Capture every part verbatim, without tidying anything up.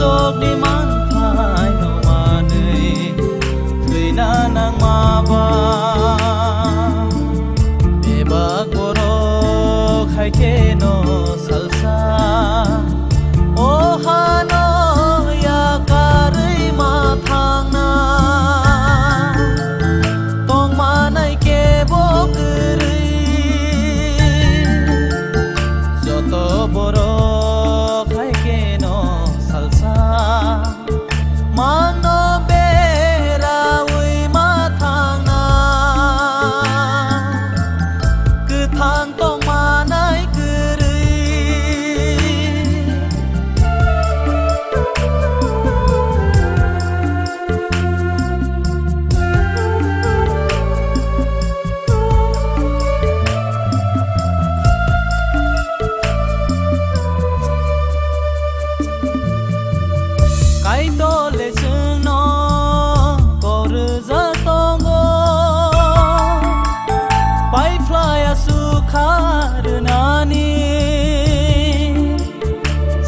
Tokni manthai no manwi thwina nangma ba. Bebak borok hai khe no salsa o hano yakarwi ma thangna. Tongmanai kebo kwrwi joto borok hai khe no salsa. Mangno berawi ma thangna, kwthang tongmanai kwrwi. Kaitor le chwngno kok rwjak tongo, paiphlai aswk kha rwnani.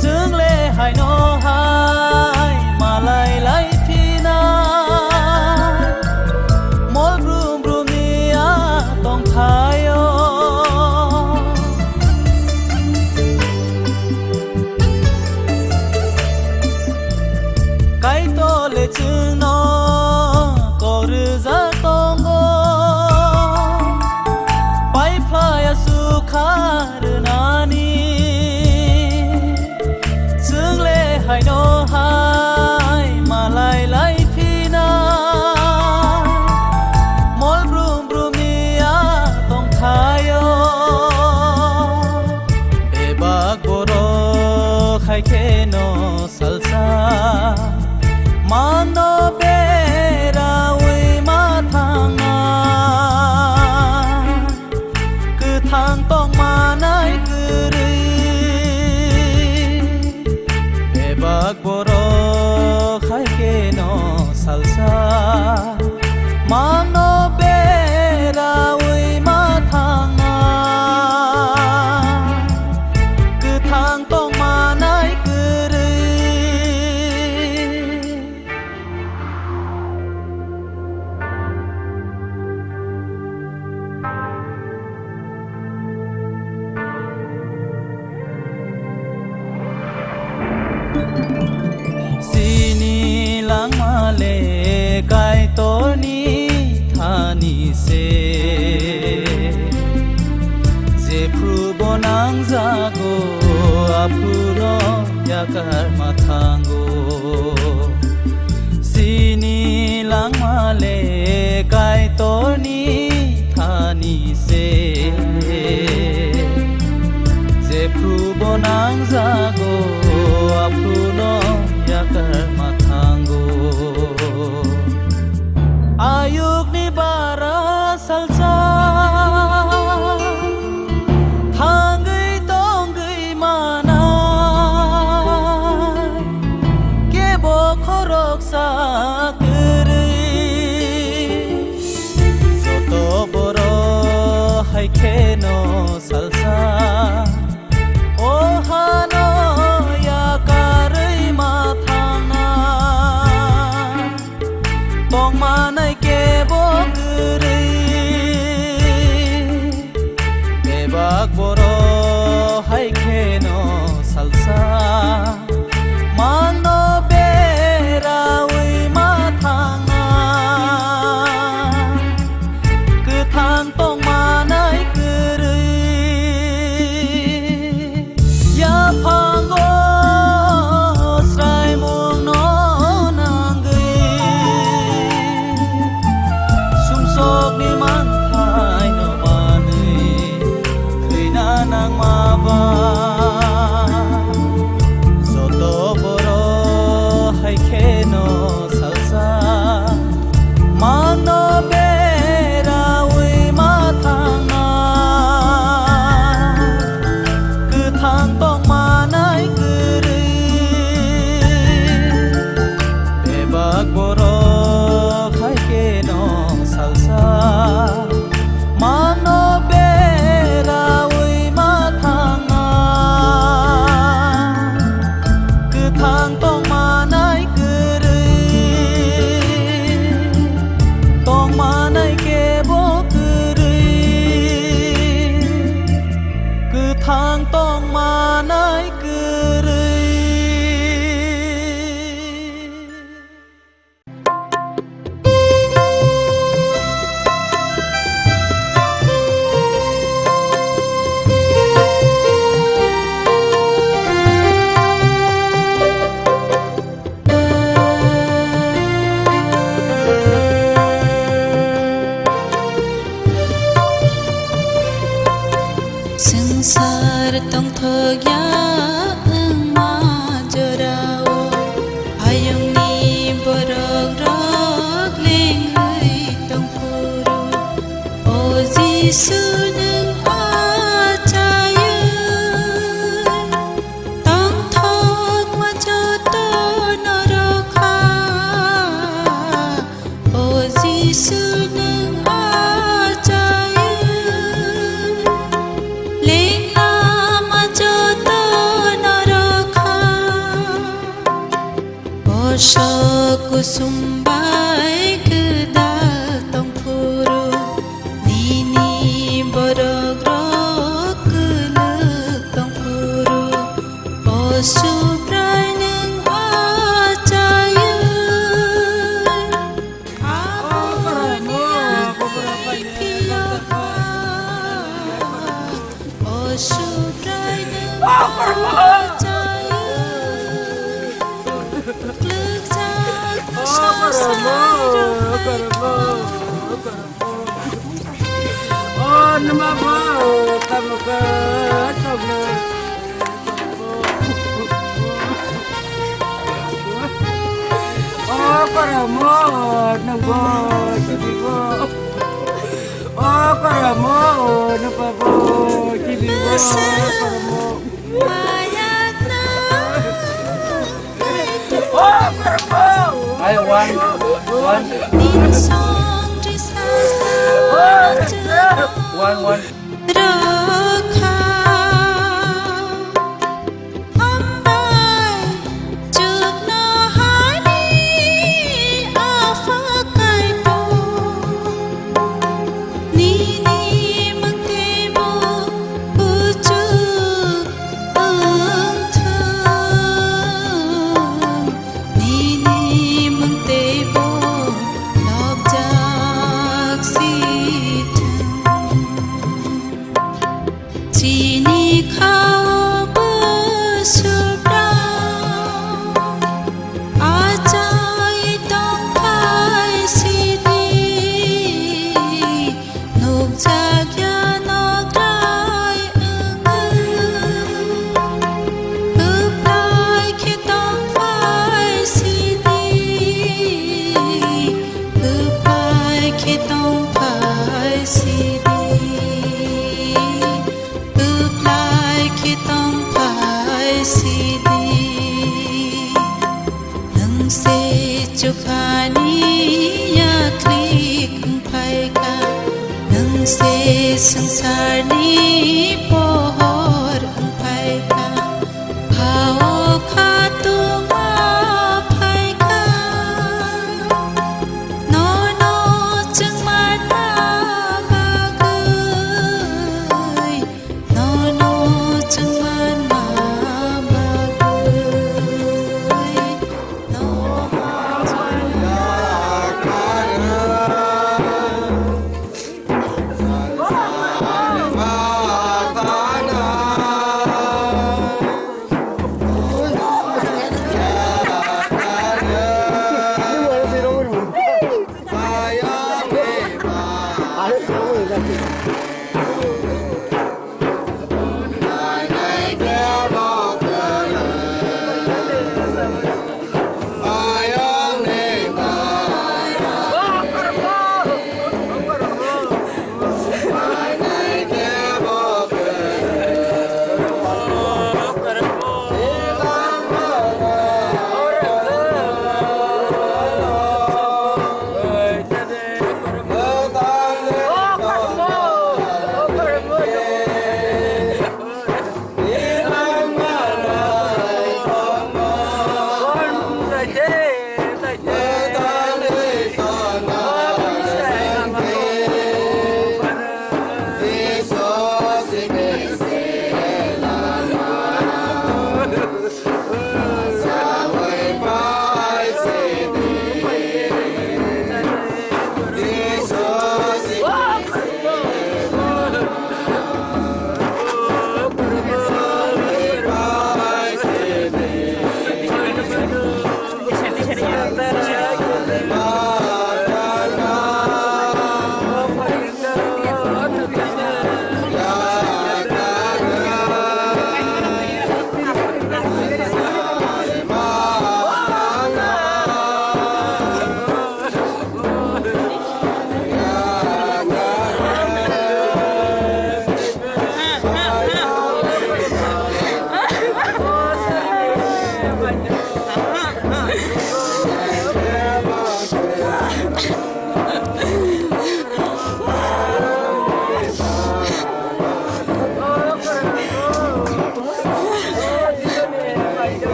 Chwng le haino hai malai lai phinai, mol brum brum ni a tongthaio. Kaitor le chwngno kok rwjak tongo, paiphlai aswk kha rwnani. Chwng le haino hai malai lai phinai, mol brum brum ni a tongthaio. Bebak borok hai khe no salsa, mano berawi ma thangna, kwthang tongmanai kwrwi. Bebak borok hai khe no salsa, mano berawi ma thangna, kwthang tongmanai kwrwi. Chini langma le Kaitorni thani se. Jephru bo nangjago, aphruno yakar ma thango. Chini langma le Kaitorni thani se. Jephru bo nangjago, aphruno yakar ma thango. Ayukni bara salsa thangwi tongwi manai, kebo khoroksa kwrwi. Joto borok hai khe no salsa, o hano Sok kusum bai kwdal tongphuru, nini borok rok kwlwk tongphuru, o Subrai nwng achaiwi. Aboni phiya. O, kormo, o, nupabo, kibi, o, kormo. O, kormo. Ai, one, one. One, one. Hambai chuknohani Apha Kaitor, nini mung teibo kuchuk wng thung, nini mung teibo lobjak si thung. Chini khao bo Subrai achai tongphai sidi, nukjakya nokrai wngwi. Kwplai khe tongphai sidi, kwplai khe tongphai sidi, kwplai khe tongphai sidi. Nwng se chukhani yakhlik wng phai kha, nwng se swngcharni pohor wng phai kha. Phao khatungma phai kha, nono chwng manna bagwi, nono chwng manna bagwi, nono chwng manna bagwi.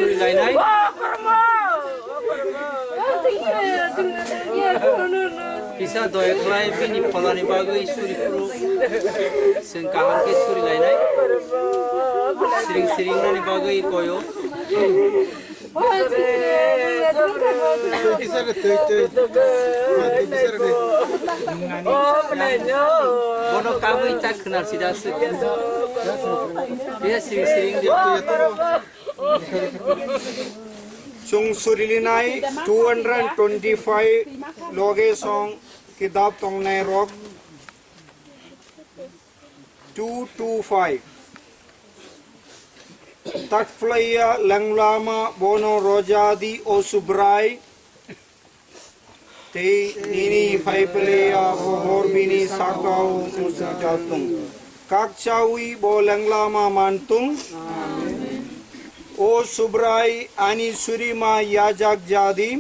Suri lainai. Kisa doya khlai bini pholani bagwi suri phuru. Chwng kaham khe suri lainai. Siring siring nani bagwi koyo. Bono kabui ta khwna sida se. Kisa siring siring de. Chwng surilinai two hundred twenty-five loge song kitab tongnai rok two two five. Takphlaiya lenglama bono rojadi o Subrai. Tei nini phaiphilaiya bohor bini sakao muchungjatung. Kakchaui bo lenglama mantung. O Subrai, ani surima yajak jadi.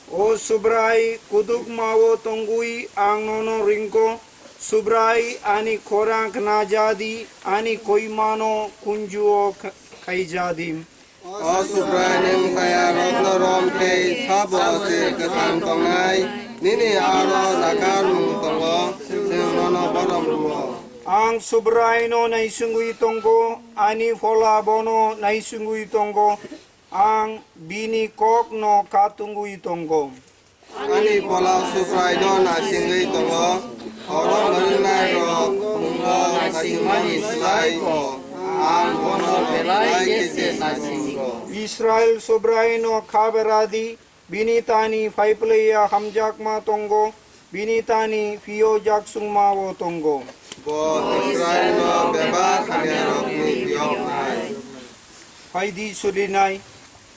O Subrai, kudukmao tongwi ang nono ringko. Subrai, ani khorang khna jadi, ani koimano kunjuo kh-, khai jadi. O Subrai, nwng saya rokno rom khe sabo se kwthang tongnai, nini aro nakarmung tongo, chwng nono borom rwo. Ang Subraino naisingwi tongo, ani phola bono naisingwi tongo, ang bini kokno katungwi tongo. Ani phola Subraino naisingwi tongo, oro mwrwknairok mungno naisingmani slai bo ang bono belai khe se naisingo. Israel Subraino kha beradi, bini tani phaiphilaiya hamjakma tongo, bini tani phiyojak chwngmao tongo. Bo Israelno bebak hamyarokni phiyoknai. Phaidi surinai,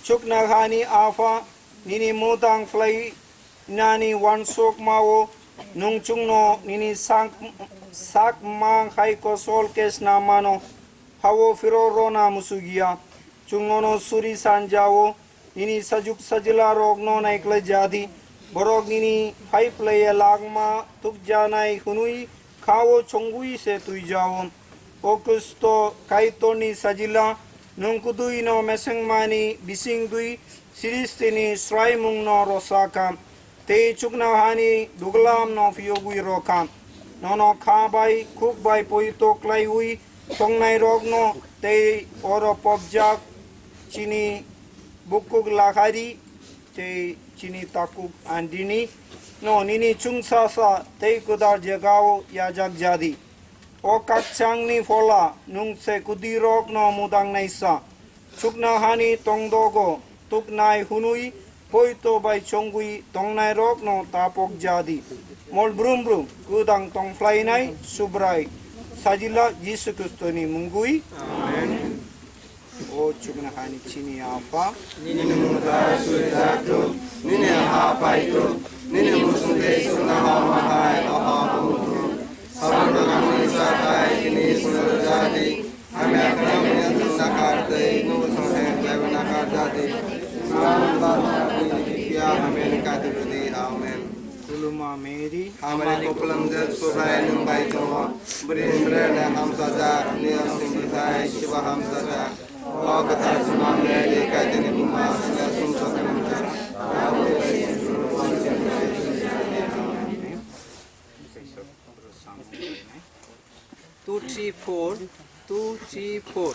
chukna hani Apha, nini mudang phlainani uansukmao nwng chwngno nini sak, sak mang hai kosol khe snam mano, phao phirok rwna muchuk ya. Chwng nono suri sanjao nini sajuk sajla rokno naiklai jadi, borok nini phaiphilaiya langma tukjanai hwnwi khao chongwi se twijao. O Khristo Kaitorni sajla, nwng kwdwino mesengmani bisingtwi sristini swraimungno rwsa kha, tei chukna hani duglamno phiyogwi rw kha. Nono kha bai khuk bai poito klaiwi tongnairokno tei oro pokjak chini bukuk lakhari tei chini takuk andini no nini chwngsacha tei kwdar jagao yajak jadi. O kakchangni phola, nwng se kwdwirokno mudang naisa, chukna hani tongdogo tuknai hwnwi poito bai chongwi tongnairokno tapok jadi. Mol brum brum kwdang tongphlainai Subrai Sajila Jisu Khristoni mungwi. Amen. O chukna hani chini Apha. Nini mungta suri jatung, nini ha paitung, nini musung tei sukna hama hai oha humutung. Sabun nangni sakai nini suri jadi, hamya kami yang nakar tei nusung hai jai nakar jadi. Sabun bapa ni kia hamya ni kati budi. Amen. Tuluma Mary. Hamari koplom jat Subrai nwng bai tongo. Bwrwi hwnre ne hamsajak, niyam singri thai siba hamsajak. O kwthar Sima Mary kaitini buma sila sumsok hamsajak. Two three four, two three four.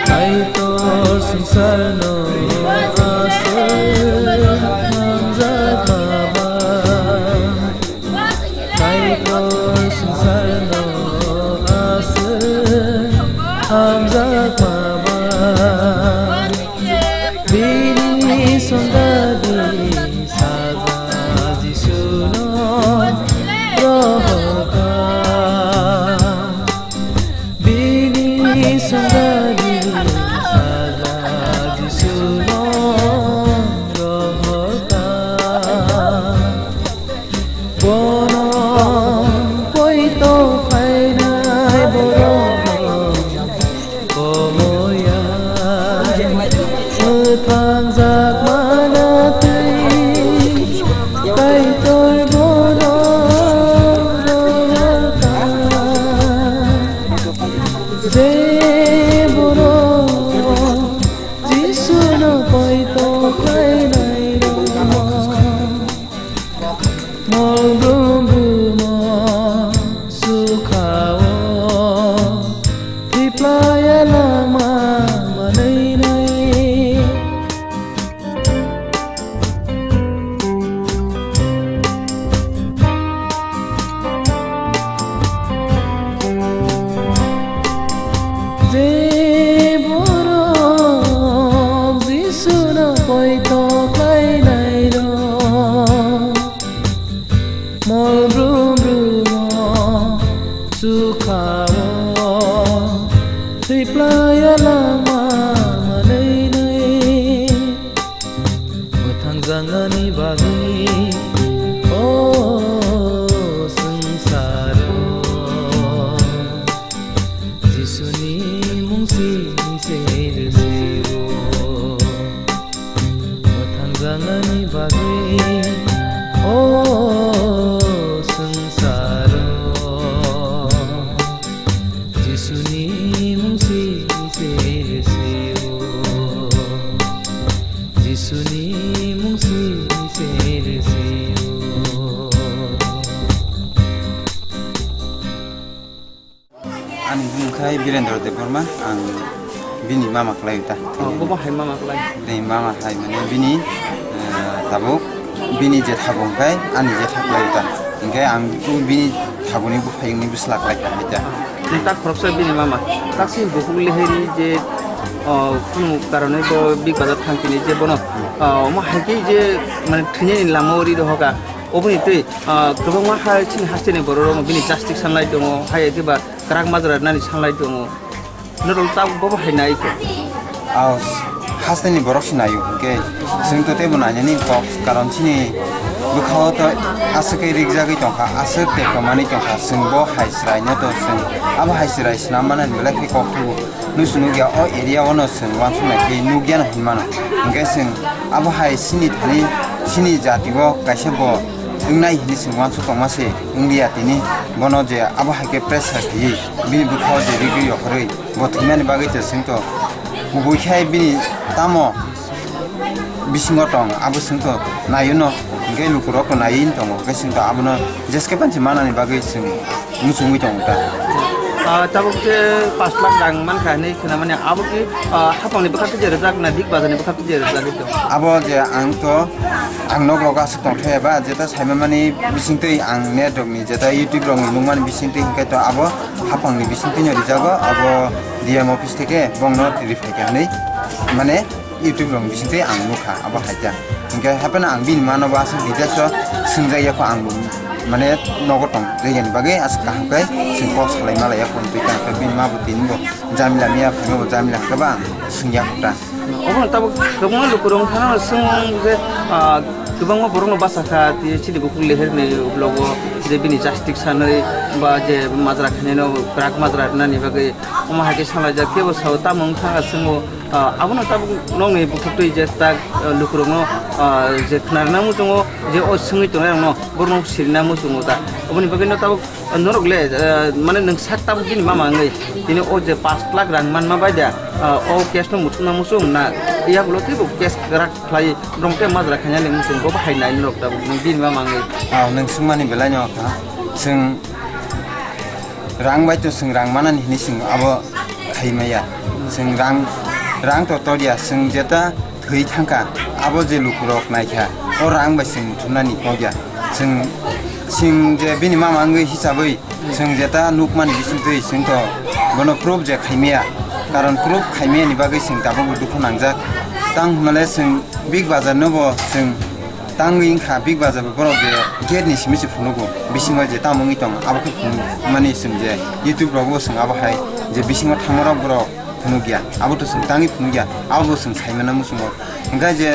Kaitor swngcharno aswk hamjak mama. Kaitor swngcharno aswk hamjak mama. Bini songdadi sajla Jisuno rohorkha. Bini songdadi sajla Jisuno rohorkha. Bono poito khlainai borok komoya mwthangjak mana twi Kaitor borok rohorkha. Je borok Jisuno poito khlainai rok. Mol brum brumo sukha-o, thwiplaiya langma manwinai. Je borok Jisuno poito khlainai rok, mol brum brumo sukha-o, thwiplaiya langma manwinai. Mwthangjaknani bagwi o swngcharo Jisuni mung simi se rw sio. Mwthangjaknani bagwi o swngcharo Jisuni mung simi se rw sio. Jisuni mung simi se rw sio. Ani bumung khai Birendra Debbarma, ang bini mama khlai ta. Oh, bobo hai mama khlai? Bini mama hai mane bini, eh, tabuk bini jetha bung khai ani jetha khlai ta. Hingke ang bini thabuni buphayungni bwsla khlai kha hai ta. Nung tak khoroksa bini mama, taksini bukhuk leheri je, oh, kunu karonoi bo Big Bazar thangkini je bono, oh, omo hai khe je mane thwinani lama o ri rohoka, oboni twi, ah, kwbangma hai chini hasteni borok rok bini justice sanlai tongo, hai khe ba kwrak majra nani sanlai tongo. Norok tabuk bobo hai nai khe. Aw, hasteni borok se naio, hwnkhe chwng to teibo nainani kok, karon chini Bwkhao to aswk khe rikjagwi tongkha, aswk tei kwmani tongkha, chwng bo hai chwraino to chwng abo hai chwrai swnam manani belai khe kok thugo. Nusu nukya o area o no chwng uansuknai khe nukya no hinwi mano. Hinkhe chwng abo hai chini thani, chini jati o kaisa bo wngnai hinwi chwng uansuk tongma se wngya tini, bono je abo hai khe pressure khaiwi bini bwkhao je rigwi rohorwi bo thwimani bagwi to chwng to kubui khe bini tamo bisingo tong, abo chwng to naio no, hinkhe lukurok to naiwi tongo, hinkhe chwng to abono jeske panchi manani bagwi chwng muchungwi tongo ta. Ah, tabuk je pash lakh rang mankha hinwi khwnamani, abo ki, ah, haphangni bwkhak twi je rwjak na Big Bazar ni bwkhak twi je rwjak? Abo je ang to, ang nok rogo aswk tongthai eba, jeta saimamani bisingtwi ang net rokni, jeta YouTube rokni nukmani bisingtwi hinkhe to abo haphangni bisingtwi no rijago, abo D M office theke bongno riphaikha hinwi, mane YouTube rok bisingtwi ang nukha abo haikha. Hinkhe hapheno ang bini mano bo aswk details o swngjakya kho, ang bo mane nogo tong rwgani bagwi aswk kaham khe chwng kok salai malaiya kho, twi tangkha bini ma bo tini bo jamila miya phano bo jamila hwnkhe ba ang swngya kho ta. Obo tabuk kwbangma lukurok thana swng je, ah, kwbangma borokno bachakha, tei chini bukhuk leherni uklogo je bini jastik sanwi ba je majra khainino kwrak majra rwnani bagwi omo hai khe salaijak, kebo sao tamo wngkha swngbo. Ah, abono tabuk nokni bukhuktwi je tak, ah, lukurokno, ah, je khwnarwna muchungo je o swngwi tongnairokno borokno sirina muchungo ta. Oboni bagwino tabuk, ah, norok le, ah, mane nwng sak tabuk bini mama wngwi tini o je pash lakh rang manma bai da, ah, o case no muthupna muchung na yagulo teibo case rak khlai borok tei majra khaina le muchung bo hai nai norok tabuk nwng bini mama wngwi. Ah, nwng swngmani belai no kha. Chwng rang bai to chwng rang manani hinwi chwng abo khai maya. Chwng rang, rang to torya, chwng jeta thwi thangkha, abo je lukurok naikha, o rang bai chwng muthupnani kokya. Chwng, chwng je bini mama wngwi hisabwi chwng jeta nukmani bisingtwi chwng to bono proof je khai maya. Karon proof khai maya ni bagwi chwng tabukbo dukhu nangjak. Tang hwnmale chwng Big Bazar no bo chwng tangwi wngkha, Big Bazar bo borok je gate ni simi se phunugo, bisingo je tamo wngwi tongo, abo khe phunukmani chwng je YouTube rogo chwng abo hai je bisingo thangmarok borok phunukya, abo to chwng tangwi phunukya, abo bo chwng saimano muchungo. Hinkhe je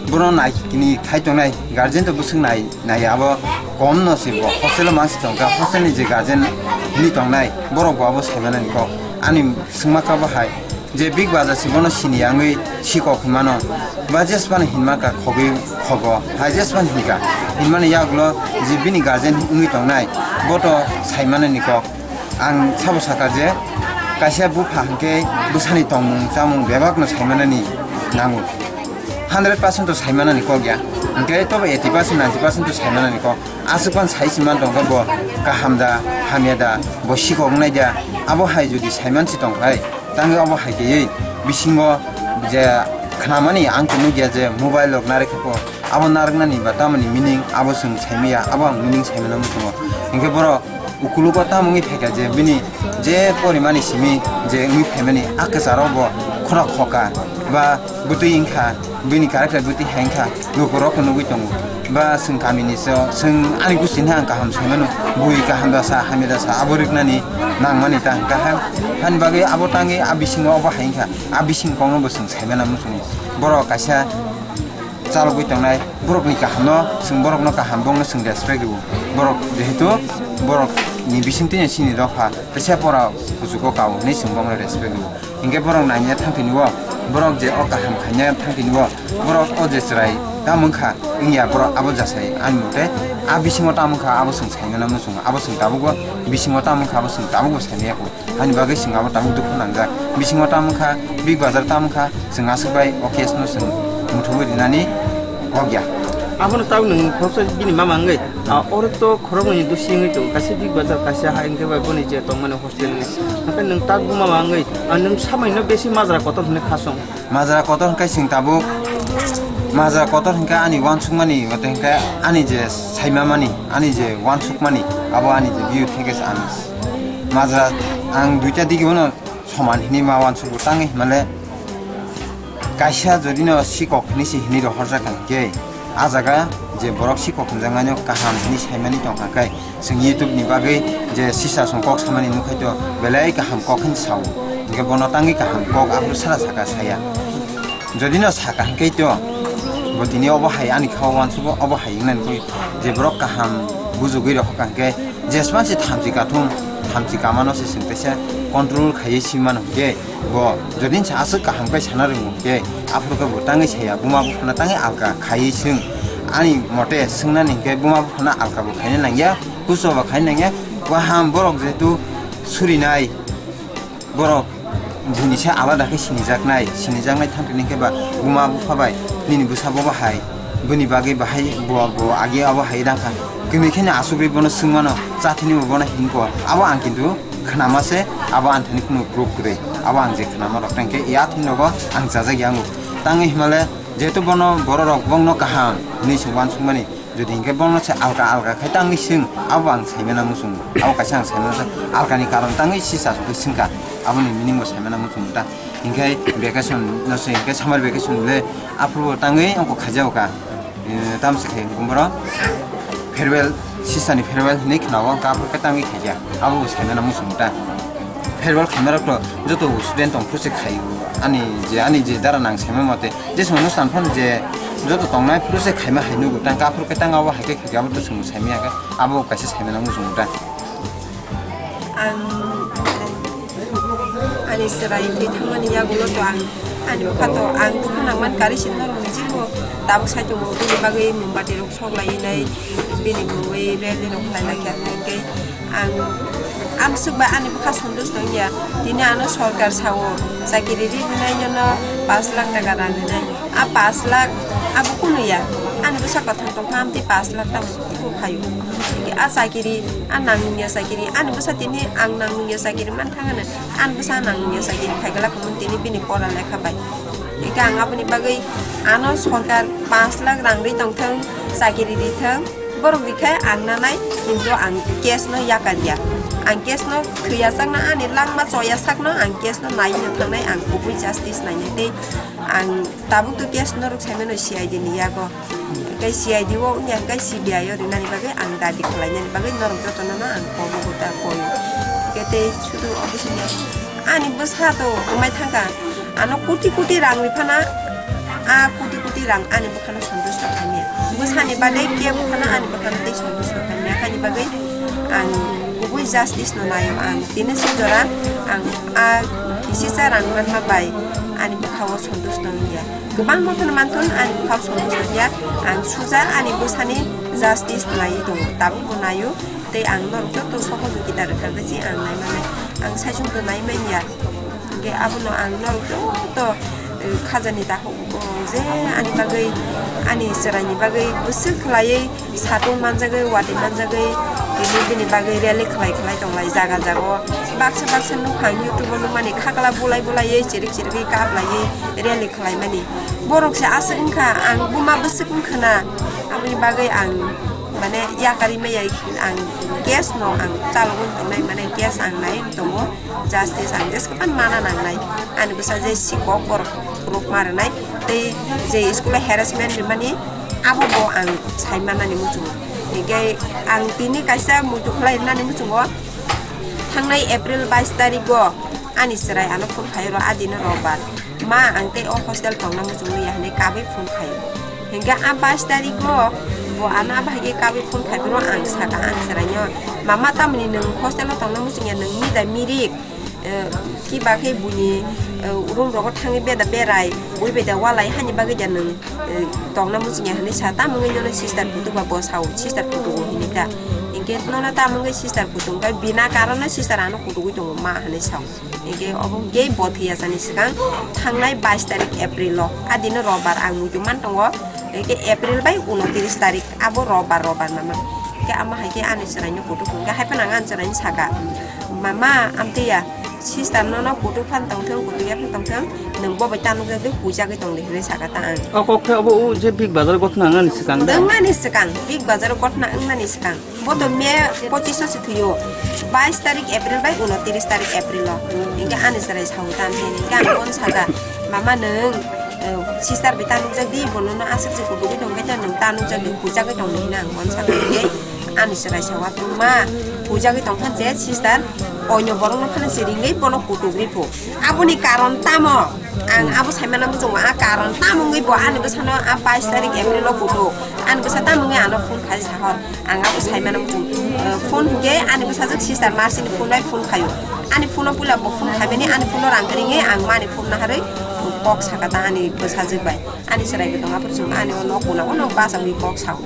bono nai kini khai tongnai guardian to bwswk nai, nai abo kom no se bo hostel o mangsi tongkha, hostel ni je guardian hinwi tongnai borok bo abo saimanani kok. Ani swngma kha bo hai, je Big Bazar se bono sini yangwi sikok hinmano, ba jesphano hinma kha khogwi khogo, hai jesphano hinkha hinmani yagulo je bini guardian wngwi tongnai, bo to saimanani kok. Ang sabo sakha je kaisa bupha hinkhe bwsani tongmung chamung bebakno saimanani nango, hundred percent to saimanani kok ya, hinkhe tobo eighty percent, ninety percent to saimanani kok. Aswk phano sai se man tongkha bo kaham da, hamya da, bo sikok wngnai da, abo hai jodi saiman se tongkhai, tangwi abo hai khe bisingo je khnamani ang to nukya je mobile rok narwkha kho, abo narwknani ba tamoni meaning abo chwng saimaya, abo ang meaning saimano muchungo. Hinkhe borok ukulugo tamo wngwi phaikha je bini je porimani simi je wngwi phaimani a kwcharo bo khorok khoka ba bwtwi wngkha, bini character bwtwi hai wngkha, lukurok nugwi tongo. Ba chwng kamini so, chwng ani gustini ang kaham saimano, bui kaham da sa, hamya da sa, abo riknani nangmani ta hwnkha hai. Hani bagwi abo tangwi a bisingo obo hai wngkha, a bising kokno bo chwng saimana muchungo. Borok kaisa chalogwi tongnai, borokni kahamno chwng, borokno kaham, bongno chwng respect rwo. Borok jehetu borokni bisingtwino chini dopha, teisa pora kuchugo kao hinwi chwng bongno respect rwo. Hinkhe borok naina thangtini o, borok je o kaham khaina thangtini o, borok o je chwrai tamo wngkha, wngya borok abo jasai ani mote. A bisingo tamo wngkha abo chwng saimano muchungo, abo chwng tabukbo bisingo tamo wngkha abo chwng tabukbo saimaya kho. Ani bagwi chwng abo tabuk dukhu nangjak. Bisingo tamo wngkha, Big Bazar tamo wngkha, chwng aswk bai o case no chwng muthubwi rinani kok ya. Abono tabuk nwng khoroksa bini mama wngwi, ah, oro to khoroknwi ni dusi wngwi tongo, kaisa Big Bazar, kaisa hai wngkhe bai boni je tongmani hostel ni. Haikhe nwng tak buma ma wngwi, ah, nwng samaino besi majra kotor hwnwi khasong. Majra kotor hwnkhe chwng tabuk, majra kotor hwnkhe ani uansukmani, wate hwnkhe ani je saimamani, ani je uansukmani, abo ani je view theke se ang majra, ang duita digi bono soman hinwi ma uansugo, tangwi hinmale kaisa jodi no sikok hinwi se hinwi rohorjak hwnkhe, a jaga je borok sikok hwnjaknai no kaham hinwi saimani tongkha khe, chwng YouTube ni bagwi je sisa chwng kok samani nukhaito belai kaham kok hinwi sao. Hinkhe bono tangwi kaham kok aphuru sara saka saya. Jodi no saka hinkhe to Bo tini obo hai ani kha uansugo, obo hai wngnani bagwi je borok kaham bujugwi rokha hwnkhe jesma se thamchi kathum, thamchi kamano se chwng teisa control khaiwi simano hwnkhe bo jodi se aswk kaham khe sana rwngo hwnkhe aphuru khe bo tangwi saya, buma buphano tangwi alka khaiwi swng. Ani mote swngnani hwnkhe buma buphano alka bo khaina nangya, kuso bo khaina nangya, kaham borok jehetu surinai, borok buini se alada khe sinijaknai, sinijaknai thangtini khe ba buma bupha bai nini bwsa bo bahai, bini bagwi bahai bo, bo agi abo hai dangkha. Kwnwi kheno asugwi bono swngmano, chathini bo bono hinkho. Abo ang kintu khnama se, abo ang thani kheno proof kwrwi. Abo ang je khnama rok tangkhe ya thini rogo ang chajak yango. Tangwi himale jehetu bono borok rok bongno kaham hinwi swng uansukmani. Jodi hinkhe bono se alka alka khai tangwi swng, abo ang saimana muchungo. Abo kaisa ang saimana alkani karon tangwi sisa se swngkha, aboni meaning bo saimana muchungo ta. Hinkhe vacation no se hinkhe summer vacation le aphuru bo tangwi ongko khaijago ka. Eh, tamo se khai hinkhe borok farewell, sisani farewell hinwi khwnao, hinkhe aphuru khe tangwi khaija. Abo bo saimana muchungo ta. Farewell khaima rok to joto student tong phuru se khai, ani je, ani je dara nang saima mate. Jeswng nw san phano je joto tongnai phuru se khaima hai nugo, tang kaphuru khe tang abo hai khe khe abo to chwng saimaya khe abo kaisa saimana muchungo ta. Ang ani chwrai twi thangmani yagulo to ang ani bwkha to ang dukha nangman kari sin norok ni jimo tabuk sai tongo bini bagwi mombati rok sok lai nai bini mungwi rally rok khlai lai khe hwnkhe. Ang amswk bai ani bwkha santush tong ya. Tini ano sorkar sao, chakiri rinai nono pash lakh taka rang rinai. A pash lakh abo kunu ya. Ani bwsa kwthang tongkha amtwi pash lakh tamo twibo phaio. A chakiri, a nang nungya chakiri. Ani bwsa tini ang nang nungya chakiri man thangano. Ani bwsa nang nungya chakiri khaigala kunu tini bini pora lekha bai. Eka ang aboni bagwi ano sorkar pash lakh rang ri tongthwng, chakiri rithwng. Borok rikhe ang nanai, kintu ang case no yakar ya. Ang case no thwiya sakno ani langma choya sakno ang case no nai no thangnai, ang kubui justice nainai tei ang tabuk to case norok saimano C I D ni yago. Tei C I D o wngya hwnkhe C B I o rinani bagwi ang dabi khlainani bagwi norok jotono no ang kobo gota koyo. Hwnkhe tei sudu obo sini ani bwsa to wngmai thangkha. Ano koti koti rang riphana, a koti koti rang ani bwkhano santush rok khaimya. Bwsani bagwi kebo phano ani bwkhano tei santush rok khaimya. Haini bagwi ang kubui justice no naio ang. Tini se jora ang a kisisa rang manma bai ani bwkhao santush no wngya. Kwbangma phano manthun ani bwkhao santush no wngya. Ang suja ani bwsani justice naiwi tongo. Tabukbo naio tei ang norok joto sohojogita rwkha hwnkhe se ang naimanai. Ang saichung to naimanya. Hingke abono ang norok joto, eh, khajani takhuk, oh, je ani bagwi, ani chwraini bagwi bwswk khlaiwi satung manjagwi, watwi manjagwi, tini bini bagwi rally khlai khlai tonglai jaga jaga o. Baksa baksa nukha ang YouTube o nukmani khakla bulai bulaiwi chirik chirikwi kaplaiwi rally khlaimani. Borok se aswk wngkha, ang buma bwswk wngkha na, aboni bagwi ang mane yakarwi maya ang case no ang chalogwi tongnai, mane case ang nai tongo. Justice ang jeswk phano mana nangnai. Ani bwsa je sikok borok rwkma rwnai tei je school o harassment rwmani abo bo ang sai manani muchungo. Hinkhe ang tini kaisa muitu khlai rwnani muchungo thangnai April bais tarikgo ani chwrai ano phone khaio ro adino robar. Ma ang tei o hostel tongna muchungwi ya hinwi kabui phone khaio. Hinkhe a bais tarikgo bo ano abo hai khe kabui phone khai phano ang saka ang chwraino, "Mama tamni nwng hostel o tongna muchung ya nwng mida mirik?" Eh, kiba khe buini, eh, room rogo thangwi beda berai, bui beda walai hani bagwi da nwng, eh, tongna muchungya hinwi sa, tamo wngwi nono sister kutuk ba bo sao, sister kutugo hinwi ta. Hinkhe nono tamo wngwi sister kutuk wngkha, bina karono sister ano kutugwi tongo ma hinwi sao. Hinkhe obo hinkhe bo thwiyasani swkang thangnai bais tarik April o, a dino robar ang muitu man tongo, hinkhe April bai unotris tarik abo robar, robar nama. Hinkhe amo hai khe ani chwraino kutuk hinkhe hai phano ang ani chwraino saka, "Mama, amtwi ya." Sister nono kutuk phan tongthwng, kutuk ya phan tongthwng, nwng bo bai ta nukjagwi huijagwi tongdi hinwi saka ta ang. O kok khe obo o je Big Bazar gotna wngnani swkang da? Wngnani swkang, Big Bazar gotna wngnani swkang. Bo to May pochish o se thwio. Bais tarik April bai unotris tarik April o. Hinkhe ani chwrai sao ta hinkhe ang bono saka, "Mama nwng, eh, sister bai ta nukjagdi, bo nono aswk se kutugwi tongkhe ta nwng ta nukjagdi, huijagwi tongdi," hinwi ang bono saka hinkhe. Ani chwrai sawa tongma, pujagwi tongkha je sister, oino borokno phano se ringwi bono kutuk ri phu. Aboni karon tamo? Ang abo saimano muchungo, a karon tamo wngwi bo ani bwsano a bais tarik April o kutuk. Ani bwsa tamo wngwi ano phone khai sahor. Ang abo saimano muchungo. Eh, phone hinkhe ani bwsajwk sister Marsini phone bai phone khaio. Ani phone o puila bo phone khaimani, ani phone o rang ringwi ang mani phone naharwi kok saka ta ani bwsajwk bai. Ani chwrai bo tong aphuru chwng ani o nok kuna o nok bachawi kok sao.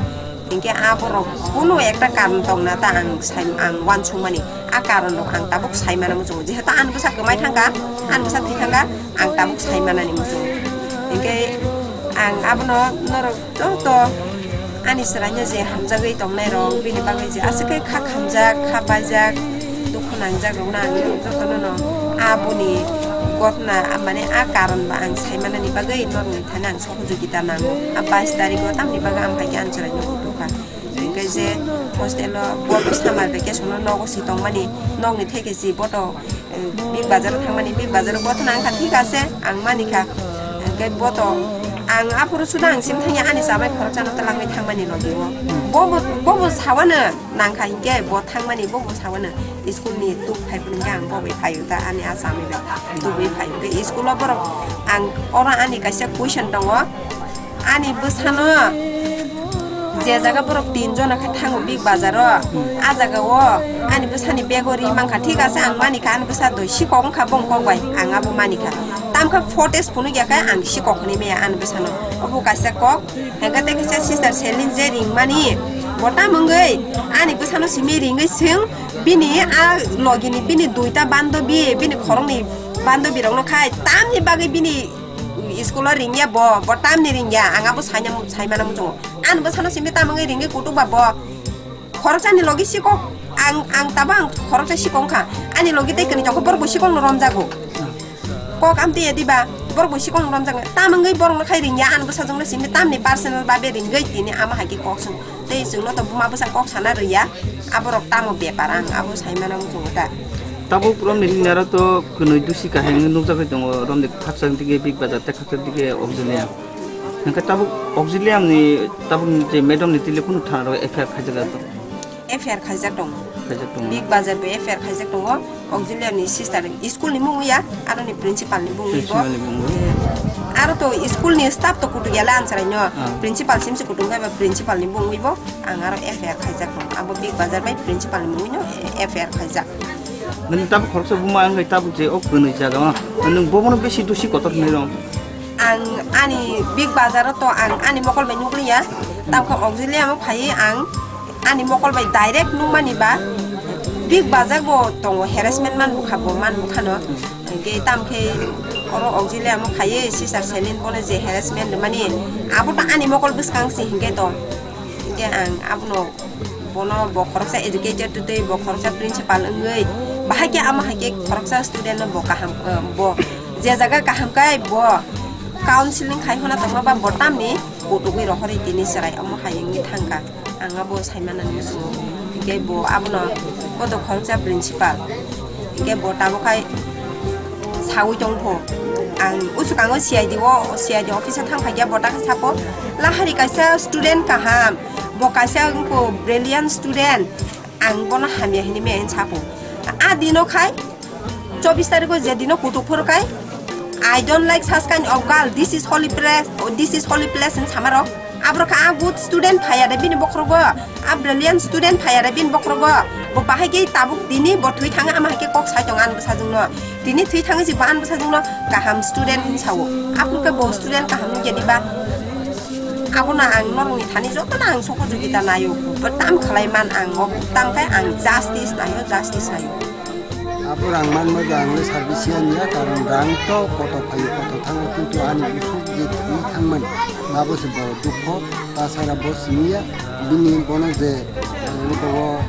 Hinkhe a borok kunu ekta karon tongna ta ang sai, ang uansukmani. A karon rok ang tabuk saimano muchungo. Jehetu ani bwsa kwmai thangkha, ani bwsa thwi thangkha, ang tabuk saimanani muchungo. Hinkhe ang abono norok joto ani chwraino je hamjagwi tongnai rok, bini bagwi je aswk khe kha khamjak, kha baijak, dukhu nangjak rokno ang jotono no aboni gotna, mane a karon ba ang saimanani bagwi norokni thani ang sohojogita nango. A bais tarik o tamni bagwi ang hai khe ani chwraino kutuk kha. Hinkhe je hostel o boto summer vacation o nogo si tongmani, nokni theke si boto, eh, Big Bazar o thangmani, Big Bazar o boto nang kha, thik ase, ang mani kha. Hinkhe boto ang aphuru suda ang sim thangya ani chamai khoroksano twlangwi thangmani logi o. Bobo, bobo sawano nang kha hinkhe bo thangmani, bobo sawano. School ni tuk phai phunukhe ang bo bai phaio ta, ani a chami bai tubui phaio. Tei school o borok ang oro ani kaisa question tongo, ani bwsano je jaga borok tin jona khe thango Big Bazar o, a jaga o ani bwsani bag o ri mankha, thik ase, ang mani kha, ani bwsa doi sikok wngkha bong kok bai, ang abo mani kha. Tamkha footage phunuk ya khe ang sikok hwnwi maya ani bwsano, obo kaisa kok. Hingke tei kisa sister Selin je ringmani, bo tamo wngwi ani bwsano simi ringwi swng, bini a logini bini duita bandobi, bini khoroknwi bandobirokno khai tamni bagwi bini school-o ringya bo, bo tamni ringya, ang abo saina, saimana muchungo. Ani bwsano simi tamo wngwi ringwi kutuk ba bo. Khoroksani logi sikok, ang, ang tabo ang khoroksa sikok wngkha. Ani logi tei kwnwi tongkha, borok bo sikokno romjago. Kok amtwi ya diba, borok bo sikokno romjago. Tam wngwi borokno khai ringya, ani bwsajwkno simi tamni personal babe ringwi tini ama hai khe kok song. Tei chwngno to buma bwsa kok sana rwya, aborok tamo bepar ang abo saimano muchungo ta. Tabuk romni ringnaro to kwnwi dusi kaheng nukjagwi tongo, romni khakchang dige Big Bazar tei khakchang dige Auxilium. Hingke tabuk Auxilium ni tabuk ni je madam ni tile kunu thana rok F I R khaijak ya to. F I R khaijak tongo. Khaijak tongo. Big Bazar bo F I R khaijak tongo. Auxilium ni sister school ni mung ya, aro ni principal ni mung bo. Principal ni mung bo. Eh, aro to school ni staff to kutu gela answer no. Ah. Principal sim se kutu ngai ba principal ni mung bo. Ang aro F I R khaijak tongo. Abo Big Bazar bai principal ni mung no F I R khaijak. Nang tabuk khoroksa buma ang tabuk je ok kwnwi jaga ma. Nang bobono besi dusi kotor hinwi rong. Ang ani Big Bazar o to ang ani mokol bai nukliya. Tamkhe Auxilium o phaiwi ang ani mokol bai direct nukmani ba Big Bazar bo tongo, harassment man bukha bo, man bukha no. Hingke tamkhe oro Auxilium o phaiwi sister Selin bono je harassment mani abo to ani mokol bwskang si hingke to. Hingke ang abono bono bo khoroksa educated tei bo khoroksa principal wngwi bahai khe amo hai khe khoroksa student no bo kaham, eh, bo je jaga kaham kai bo counseling khai hona tongma ba bo tamni kutugwi rohorwi tini chwrai omo hai wngwi thangkha. Ang abo saimanani muchungo. Hingke bo abono bodo khoroksa principal. Hingke bo tabuk khai sawi tongpho. Ang uchukango C I D o, C I D office o thang phaikya bo takhe sapo. Lahari kaisa student kaham. Bo kaisa wngkho brilliant student. Ang bono hamya hinwi maya hinwi sapo. A dino khai chobbish tarikh o je dino kutuk phuru khai, "I don't like such kind of girl. This is holy place. Oh, this is holy place," hinwi samarok. Aborok kha a good student phaiya de bini bokhorogo, a brilliant student phaiya de bini bokhorogo. Bo bahai khe tabuk tini bo thwi thangwi ama hai khe kok sai tongo ani bwsajwkno. Tini thwi thangwi si bo ani bwsajwkno kaham student hinwi sao. Aphuru khe bo student kaham wngya diba? Abono ang norokni thani jotono ang sohojogita naio. Bo tam khlai man ang, o tam khe ang justice naio, justice naio. Abo rang manma ba ang le service ya niya, karon rang to koto phaio, koto thango, kintu ani bwswk je thwi thangmani, abo se bo dukho, tasara bo siniya, bini bono je, eh, abo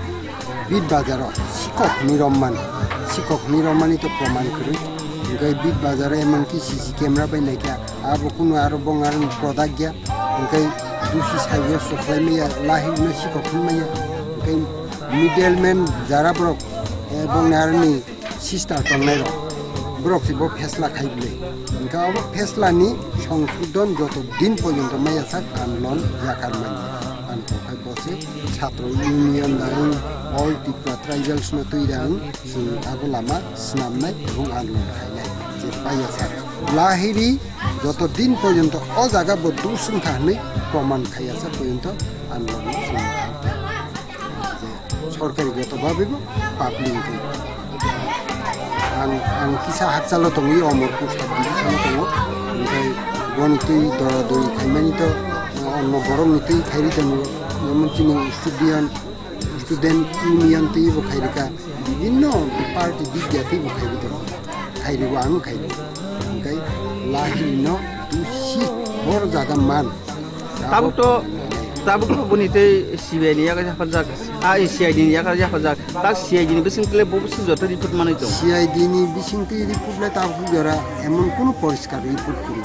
Big Bazar o sikok ni romman, sikok ni rommani to proman kwrwi, hingke Big Bazar o emonki C C camera bai naikha, abo kunu aro bong aro product ya, hingke dusi saiyo suklai maya, lahirno sikok hwn maya, hingke middleman jara borok, eh, bong aroni sister tongnai rok, borok se bo phesla khai bwle. Hingke abo phesla ni songsodhon joto din porjonto maya sak andolon yakar mani. Ani kok hai bo se Chhatro Union da wng, All Tripura Tribals no twi da wng, chwng abo lama swnamnai ebong andolon khainai je paiya sak. Lahiri joto din porjonto o jaga bo dusung kha hwnwi proman khaiya sa porjonto ang logi sung kha. Je sorkari goto babe bo public ni thwi. Ang, ang kisa hakchalo tongwi Omorpur sub division o tongo. Hwnkhe boni twi dora dori khaimani to, onno borok ni twi khairi tongo. Jemon chini student, student union twi bo khairika. Bibinno party digya twi bo khairi tongo. Khairi bo ang khairi. Hwnkhe lahiri no dusi bor jaga man. Tabuk to, tabuk to boni tei C B I ni yago yapharjak, a, C I D ni yago yapharjak. Tak C I D ni bising tele bo bisi joto report manwi tong. C I D ni bising twi report le tabuk jora emon kunu poriskar report kwrwi.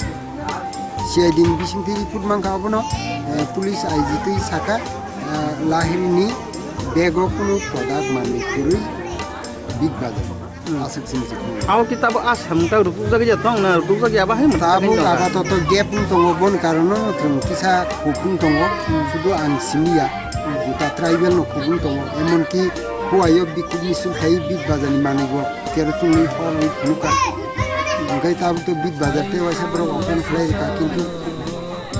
C I D ni bising twi report mankha abono, eh, police I G twi saka, eh, lahiri ni bag o kunu product manwi kwrwi Big Bazaar. Aswk simi se phungo. Abo khe tabuk a samung tak rukukjagwi ya tong na rukukjagwi abo hai mwthangwi tong kha. Tabuk aba to to gap wng tongo, boni karono chwng kisa khuk wng tongo, sudu ang simi ya. Juta tribal no khuk wng tongo, emonki huayo bikhuk misil khai Big Bazaar ni manwi bo kero chwngwi hor wng phunukha. Hwnkhe tabuk to Big Bazaar tei waisa borok open khlai rwkha, kintu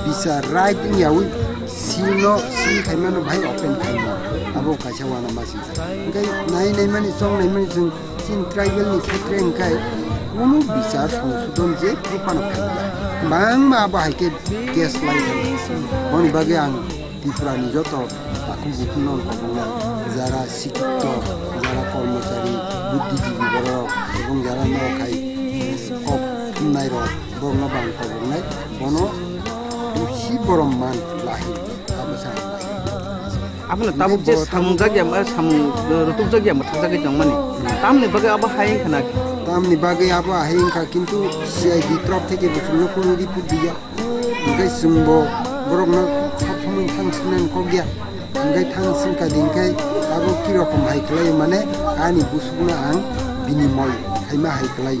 bisa right wng yaui seal no seal khaimano bhai open khaima. Abo kaisa uanama singsa. Hwnkhe nai naimani chong naimani chwng Chin tribal ni khetre hwnkhe kunu bichar songsodon je phano phaiya. Bangma abo hai khe case lai thangkha. Boni bagwi ang Tripura ni joto takhuk bukhuk no kobongnai, jara sikito, jara kormochari, buddhijibi borok, ebong jara norok hai kok thumnai rok, borok no bang kobongnai, bono si borom man lahi, abo sa ang lahi. Abono tabuk je samung jagya, samung, eh, rutuk jagya, mwthang jagwi tongmani. Tamni bagwi abo hai wngkha na? Tamni bagwi abo hai wngkha, kintu C I D torop theke bo chwngno kunu report diya. Hwnkhe chwngbo borokno sab somoi thang swngnani kok ya. Hwnkhe thang swngkha di hwnkhe abo kirokom hai khlai mane ani busukno ang binimoy khaima hai khlai.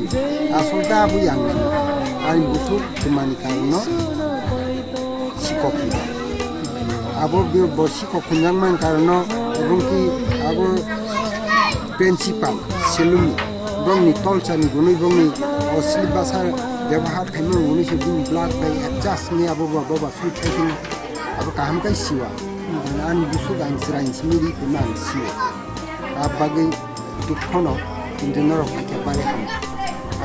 Asol khe abo yang ani busuk twmani karonno sikok hwnba. Abo bo sikok hwnjakmani karonno ebongki abo principal Selumi bongni tolsani gunui bongni osli basa byabohar khaimani gunui se bini blood bai adjust wngwi abo ba boba sui khaitini abo kaham kai siwa. Ani busuk ang chwrai simi ri tongma ang siwa. Abagwi dukhono, kintu norok hai khe bari hamo.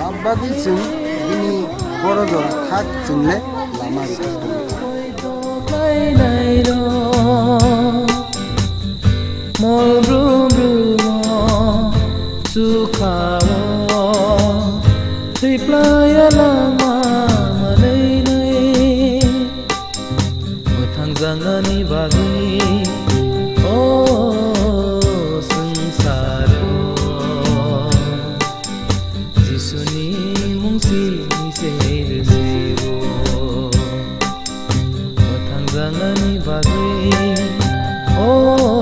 Abagwi chwng bini boro jora thak chwngle lama rwkha tongo. Mol brum brum o chukha o thwiplaiya lama manwi nwi. Mwthang janani bagwi o swngsaro Jisuni mung sini se rwsio. Mwthang janani bagwi o